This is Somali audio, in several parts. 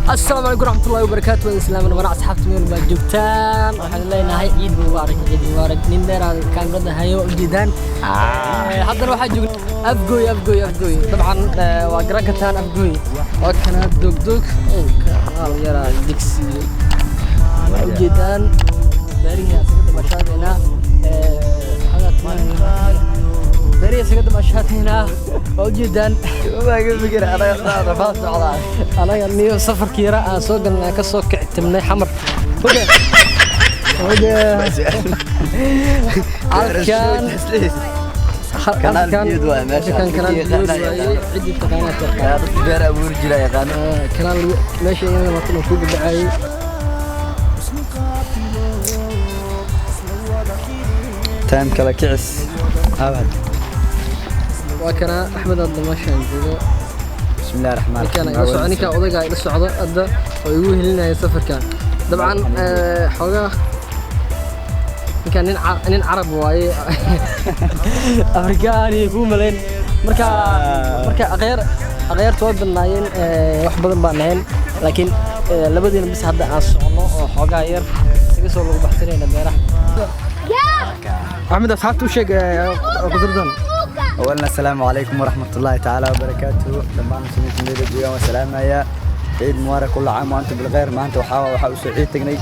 Asalaamu calaykum waraxmatullahi wabarakaatu. Waan islaamin mara asxaabta meel baa joogtaan. Waxaan leenahay ciid mubaarak, ciid mubaarak. Nin dheer aan kaamirada hayo ujeedaan. Haddana waxaa joogna Afgooy, Afgooy, Afgooy. Dabcan waa garan kartaan Afgooy. Waa kana doogdoog kanaal yaraa degsiye. Waa ujeedaan beerihii asaga damashaadeenaa, beerihii asaga damashaadeenaa waa ujeedaan. Anaga niyo safarkii yara aan soo galnay, aan ka soo kictimnay Xamar. Oge. Halkan Kanaal biyood waaye meesha. Halkan kanaal biyood waaye, ciddii taqaanaa taqaan. Dadka beer abuuri jira yaqaano. Kanaal meesha iyadana waa tan ku dhacayay. Time kala kicis. Abad. Waa kana Axmed hadda meeshaan joogo. Bismillaahir rahmaanir Ninkaan ila socdo, ninkaan odaygaa ila socdo hadda oo igu helinaya safarkan. Dabcan xoogaa ninkaan nin Carab waaye, Afrikaan iyo kuu malayn. Marka akhyaartu waa badnaayeen, wax badan baan nahayn, laakiin labadiina bis hadda aan socono oo xoogaa yar isaga soo lagu baxsanayna beeraha. Axmed, asxaabta u sheeg qudradan. أولا السلام عليكم ورحمة الله تعالى وبركاته. Dhammaan muslimiinta meela joogaan waa salaamaya. Ciid mubaarak, كل عام وأنتم بالخير. Maanta waxaa usoo ciid tagnay,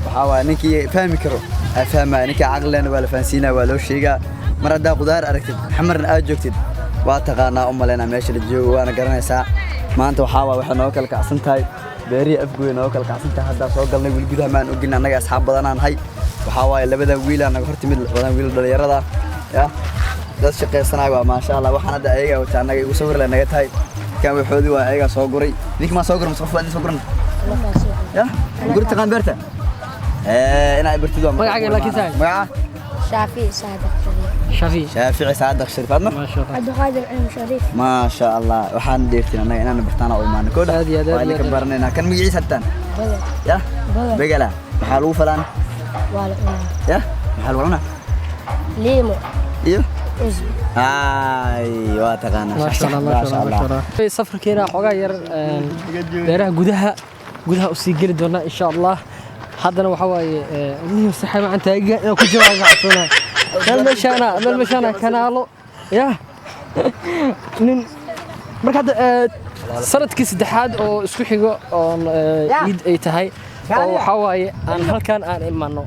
waxaa waaye ninkii fahmi karo ha fahmaya, ninkii caqlilena waa la fahansiinaya, waa loo sheegaa. Mar haddaa qudaar aragtid, Xamarna aad joogtid, waa taqaanaa u malaynaa meesha la joogo, waana garanaysaa. Maanta waxaa waaye waxay nooga kala kacsan tahay beerihii Afgooy, nooga kala kacsan tahay. Haddaa soo galnay, weli gudaha maan ogin. Annaga asxaab badanaan nahay. Waxaa waaye labadan wiilaa naga hor timid, labadan wiil dhalinyarada ya dad shaqaysanayo waa, maasha Allah. Waxaan hadda ayaga wata annaga igu sawir le naga tahay kan waxoodii waa ayagaa soo guray. Ninka maa soo guray mise qof baa idin soo guran ya guri taqaan beerta inaa bartid waa. Magacaaga laakiin saaxiib? Magaca? شافي صادق شريف. Shaafi. Shaafici Saadaq Shariif. Adna? Maasha Allah. عبد القادر علم شريف. Maasha Allah. Waxaan dheertin annaga inaan bartaana u imaano koodha. Aad iyo aad, aad waa iyo idinka aad. baranaynaa kan magaciisa hataan. بدل. Ya. بدل. Begela maxaa lagu falaan? ولا. Ya, maxaa lagu cunaa? ليمو. Iyo عزب. Ay, waa taqaanaa. Maasha Allah, maasha Allah, maasha Allah. Safarkeena xoogaa yar beeraha gudaha u sii geli doonaa insha Allah. Haddana waxaa waaye niyo saxay macaan taagiga inaan ku jawaabo cabsoonaa. Meel meeshaana kanaalo ya nin. Marka hadda sanadkii saddexaad oo isku xigo oon ciid ay tahay oo waxaa waaye aan halkan aan imano.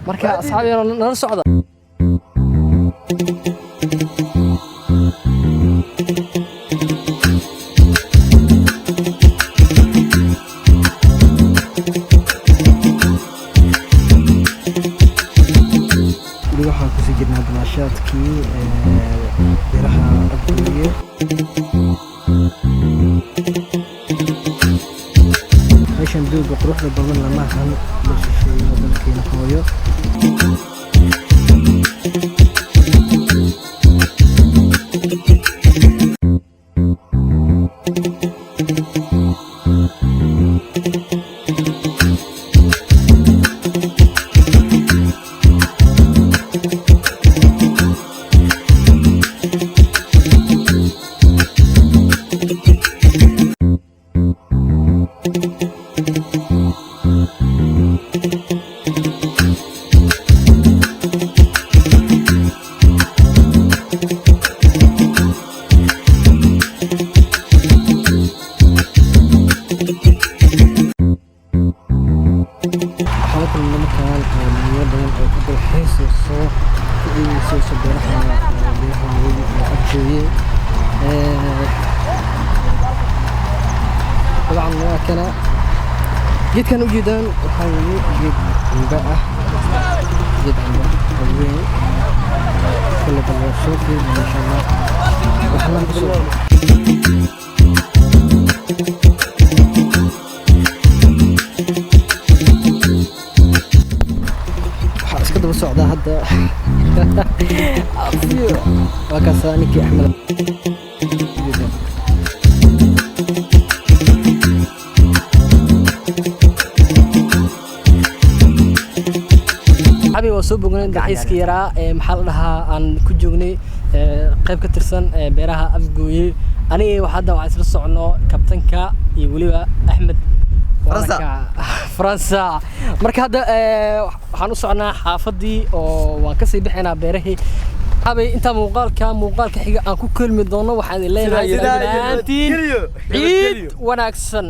Marka asxaab yar nala socda. Weli waxaan kusii jirnaa damaashaadkii beeraha Afgooye. Meeshan dooga quruxda badan lama ahan la shisheeyo dalkeena hooyo. Waxaan la kulmay markaan dhalinyaro badan oo ku dalxiisayso, ku ciideysayso beeraha waaweyn ee Afgooye. Dabcan waa kana geedkan ujeedaan, waxaa weeye geed cambe ah, geed cambe oo weyn. Kale bal waa soo fiirin insha Allah waxna kusoo. Waxaa iska daba socdaa hadda. Waa kaasaa ninkii Axmed. Xabi, waa soo bognay dalxiiskii yaraa ee, maxaa la dhahaa, aan ku joognay qayb ka tirsan beeraha Afgooye. Aniga hadda waxaan isla socono kabtanka iyo weliba Axmed. Faransa. Faransa. Marka hadda waxaan u socnaa xaafadii oo waan kasii bixinaa beerahii. Xabi, intaa muuqaalka xiga aan ku kulmi doono, waxaan idin leenahay Sidaa iyo dhammaantiin nabadgelyo. ciid wanaagsan.